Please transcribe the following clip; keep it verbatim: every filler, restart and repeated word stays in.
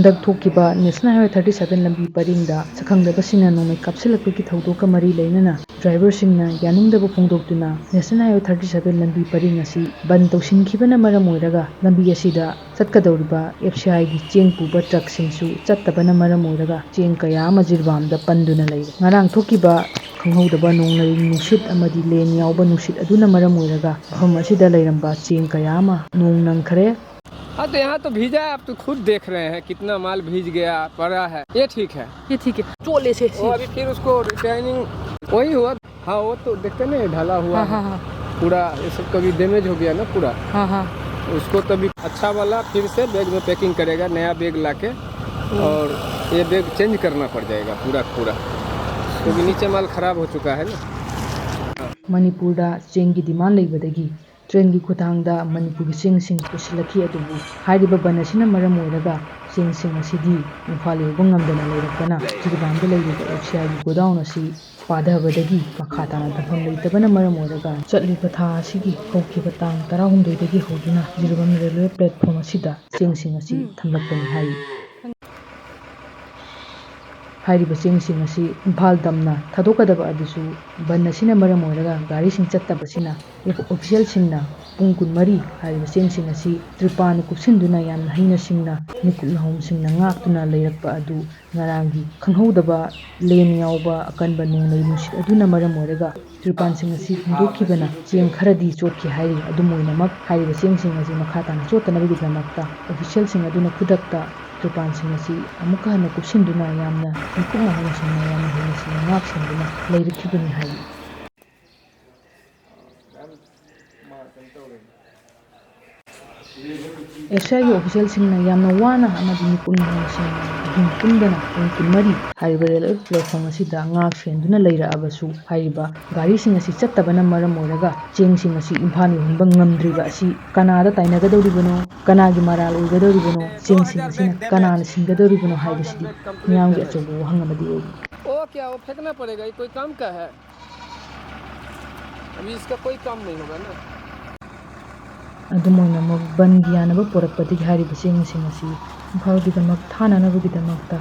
ꯍꯟꯗꯛ ꯊꯣꯛꯈꯤꯕ National Highway thirty seven ꯂꯝꯕꯤ ꯄꯔꯤꯡꯗ ꯁꯛꯈꯪꯗꯕꯁꯤꯡꯅ ꯅꯣꯡꯃꯩ ꯀꯥꯞꯁꯤꯜꯂꯛꯄꯒꯤ ꯊꯧꯗꯣꯛꯀ ꯃꯔꯤ ꯂꯩꯅꯅ driverꯁꯤꯡꯅ ꯌꯥꯅꯤꯡꯗꯕ ꯐꯣꯡꯗꯣꯛꯇꯨꯅ National Highway thirty seven ꯂꯝꯕꯤ ꯄꯔꯤꯡ ꯑꯁꯤ ꯕꯟ ꯇꯧꯁꯤꯟꯈꯤꯕꯅ ꯃꯔꯝ ꯑꯣꯏꯔꯒ ꯂꯝꯕꯤ ꯑꯁꯤꯗ ꯆꯠꯀꯗꯧꯔꯤꯕ F C Iꯒꯤ ꯆꯦꯡ ꯄꯨꯕ truckꯁꯤꯡꯁꯨ ꯆꯠꯇꯕꯅ ꯃꯔꯝ ꯑꯣꯏꯔꯒ ꯆꯦꯡ ꯀꯌꯥ ꯑꯃ ꯖꯤꯔꯤꯕꯥꯝꯗ ꯄꯟꯗꯨꯅ ꯂꯩꯔꯦ꯫ ꯉꯔꯥꯡ ꯊꯣꯛꯈꯤꯕ ꯈꯪꯍꯧꯗꯕ ꯅꯣꯡꯂꯩ ꯅꯨꯡꯁꯤꯠ ꯑꯃꯗꯤ ꯂꯦꯟ ꯌꯥꯎꯕ ꯅꯨꯡꯁꯤꯠ ꯑꯗꯨꯅ ꯃꯔꯝ ꯑꯣꯏꯔꯒ ꯃꯐꯝ ꯑꯁꯤꯗ ꯂꯩꯔꯝꯕ ꯆꯦꯡ ꯀꯌꯥ ꯑꯃ ꯅꯣꯡ ꯅꯪꯈ꯭ꯔꯦ꯫ हाँ, तो यहाँ तो भीजा है, आप तो खुद देख रहे हैं कितना माल भीज गया, पड़ा है। ये ठीक है। ये ठीक है, चोले से वो अभी फिर उसको रिटर्निंग वही हुआ। हाँ, वो तो देखते नहीं, ढला हुआ हाँ है हाँ हाँ पूरा। ये सब कभी डैमेज हो गया ना पूरा, हाँ हाँ उसको तभी अच्छा वाला फिर से बैग में पैकिंग करेगा, नया बैग लाके, और ये बैग चेंज करना पड़ जाएगा पूरा का पूरा, क्योंकि नीचे माल खराब हो चुका है ना। ꯃꯅꯤꯄꯨꯔꯗ ꯆꯦꯡꯒꯤ demand ꯂꯩꯕꯗꯒꯤ trainꯒꯤ ꯈꯨꯊꯥꯡꯗ ꯃꯅꯤꯄꯨꯔꯒꯤ ꯆꯦꯡꯁꯤꯡ ꯄꯨꯁꯤꯜꯂꯛꯈꯤ, ꯑꯗꯨꯕꯨ ꯍꯥꯏꯔꯤꯕ ꯕꯟ ꯑꯁꯤꯅ ꯃꯔꯝ ꯑꯣꯏꯔꯒ ꯆꯦꯡꯁꯤꯡ ꯑꯁꯤꯗꯤ ꯏꯝꯐꯥꯜ ꯌꯧꯕ ꯉꯝꯗꯅ ꯂꯩꯔꯛꯄꯅ ꯖꯤꯔꯤꯕꯥꯝꯗ ꯂꯩꯔꯤꯕ F C Iꯒꯤ godown ꯑꯁꯤ ꯄꯥꯊꯕꯗꯒꯤ ꯃꯈꯥ ꯇꯥꯅ ꯊꯝꯐꯝ ꯂꯩꯇꯕꯅ ꯃꯔꯝ ꯑꯣꯏꯔꯒ ꯆꯠꯂꯤꯕ ꯊꯥ ꯑꯁꯤꯒꯤ ꯍꯧꯈꯤꯕ ꯇꯥꯡ ꯇꯔꯥꯍꯨꯝꯗꯣꯏꯗꯒꯤ ꯍꯧꯗꯨꯅ ꯖꯤꯔꯤꯕꯥꯝ railway platform ꯑꯁꯤꯗ ꯆꯦꯡꯁꯤꯡ ꯑꯁꯤ ꯊꯝꯂꯛꯄꯅꯤ ꯍꯥꯏꯔꯤ꯫ ꯍꯥꯏꯔꯤꯕ ꯆꯦꯡꯁꯤꯡ ꯑꯁꯤ ꯏꯝꯐꯥꯜ ꯗꯝꯅ ꯊꯥꯗꯣꯛꯀꯗꯕ ꯑꯗꯨꯁꯨ ꯕꯟ ꯑꯁꯤꯅ ꯃꯔꯝ ꯑꯣꯏꯔꯒ ꯒꯥꯔꯤꯁꯤꯡ ꯆꯠꯇꯕꯁꯤꯅ ꯑꯣꯐꯤꯁꯤꯌꯦꯜꯁꯤꯡꯅ ꯄꯨꯡ ꯀꯨꯟꯃꯔꯤ ꯍꯥꯏꯔꯤꯕ ꯆꯦꯡꯁꯤꯡ ꯑꯁꯤ ꯇ꯭ꯔꯤꯄꯥꯟꯅ ꯀꯨꯞꯁꯤꯟꯗꯨꯅ ꯌꯥꯝꯅ ꯍꯩꯅ ꯁꯤꯡꯅ ꯃꯤꯀꯨꯞ ꯅꯥꯍꯣꯝꯁꯤꯡꯅ ꯉꯥꯛꯇꯨꯅ ꯂꯩꯔꯛꯄ ꯑꯗꯨ ꯉꯔꯥꯡꯒꯤ ꯈꯪꯍꯧꯗꯕ ꯂꯦꯟ ꯌꯥꯎꯕ ꯑꯀꯟꯕ ꯅꯣꯡꯂꯩ ꯅꯨꯡꯁꯤꯠ ꯑꯗꯨꯅ ꯃꯔꯝ ꯑꯣꯏꯔꯒ ꯇ꯭ꯔꯤꯄꯥꯟꯁꯤꯡ ꯑꯁꯤ ꯍꯨꯟꯗꯣꯛꯈꯤꯕꯅ ꯆꯦꯡ ꯈꯔꯗꯤ ꯆꯣꯠꯈꯤ ꯍꯥꯏꯔꯤ꯫ ꯑꯗꯨꯝ ꯑꯣꯏꯅꯃꯛ ꯍꯥꯏꯔꯤꯕ ꯆꯦꯡꯁꯤꯡ ꯑꯁꯤ ꯃꯈꯥ ꯇꯥꯅ ꯆꯣꯠꯇꯅꯕꯒꯤꯗꯃꯛꯇ ꯑꯣꯐꯤꯁꯤꯌꯦꯜꯁꯤꯡ ꯑꯗꯨꯅ ꯈꯨꯗꯛꯇ ꯇ꯭ꯔꯤꯄꯥꯟꯁꯤꯡ ꯑꯁꯤ ꯑꯃꯨꯛꯀ ꯍꯟꯅ ꯀꯨꯞꯁꯤꯟꯗꯨꯅ ꯌꯥꯝꯅ ꯃꯤꯀꯨꯞ ꯅꯥꯍꯣꯝꯁꯤꯡꯅ ꯌꯥꯝꯅ ꯍꯩꯅ ꯁꯤꯡꯅ ꯉꯥꯛ ꯁꯦꯟꯗꯨꯅ ꯂꯩꯔꯛꯈꯤꯕꯅꯤ ꯍꯥꯏꯔꯤ꯫ F C Iꯒꯤ ꯑꯣꯐꯤꯁꯤꯌꯦꯜꯁꯤꯡꯅ ꯌꯥꯝꯅ ꯋꯥꯅ ꯑꯃꯗꯤ ꯃꯤꯀꯨꯞ ꯅꯥꯍꯣꯝꯁꯤꯡꯅ ꯑꯍꯤꯡ ꯇꯨꯝꯗꯅ ꯄꯨꯡ ꯀꯨꯟꯃꯔꯤ ꯍꯥꯏꯔꯤꯕ railway platform ꯑꯁꯤꯗ ꯉꯥꯛ ꯁꯦꯟꯗꯨꯅ ꯂꯩꯔꯛꯑꯕꯁꯨ ꯍꯥꯏꯔꯤꯕ ꯒꯥꯔꯤꯁꯤꯡ ꯑꯁꯤ ꯆꯠꯇꯕꯅ ꯃꯔꯝ ꯑꯣꯏꯔꯒ ꯆꯦꯡꯁꯤꯡ ꯑꯁꯤ ꯏꯝꯐꯥꯜ ꯌꯧꯍꯟꯕ ꯉꯝꯗ꯭ꯔꯤꯕ ꯑꯁꯤ ꯀꯅꯥꯗ ꯇꯥꯏꯅꯒꯗꯧꯔꯤꯕꯅꯣ, ꯀꯅꯥꯒꯤ ꯃꯔꯥꯜ ꯑꯣꯏꯒꯗꯧꯔꯤꯕꯅꯣ, ꯆꯦꯡꯁꯤꯡ ꯑꯁꯤꯅ ꯀꯅꯥꯅ ꯁꯤꯡꯒꯗꯧꯔꯤꯕꯅꯣ ꯍꯥꯏꯕꯁꯤꯗꯤ ꯃꯤꯌꯥꯝꯒꯤ ꯑꯆꯧꯕ ꯋꯥꯍꯪ ꯑꯃꯗꯤ ꯑꯣꯏꯔꯤ꯫ वो क्या, वो फेंकना पड़ेगा, ये कोई काम का है? अभी इसका कोई काम नहीं होगा ना। ꯑꯗꯨꯝ ꯑꯣꯏꯅꯃꯛ ꯕꯟꯒꯤ ꯌꯥꯅꯕ ꯄꯨꯔꯛꯄꯗꯒꯤ ꯍꯥꯏꯔꯤꯕ ꯆꯦꯡꯁꯤꯡ ꯑꯁꯤ ꯏꯝꯐꯥꯜꯒꯤꯗꯃꯛ ꯊꯥꯅꯅꯕꯒꯤꯗꯃꯛꯇ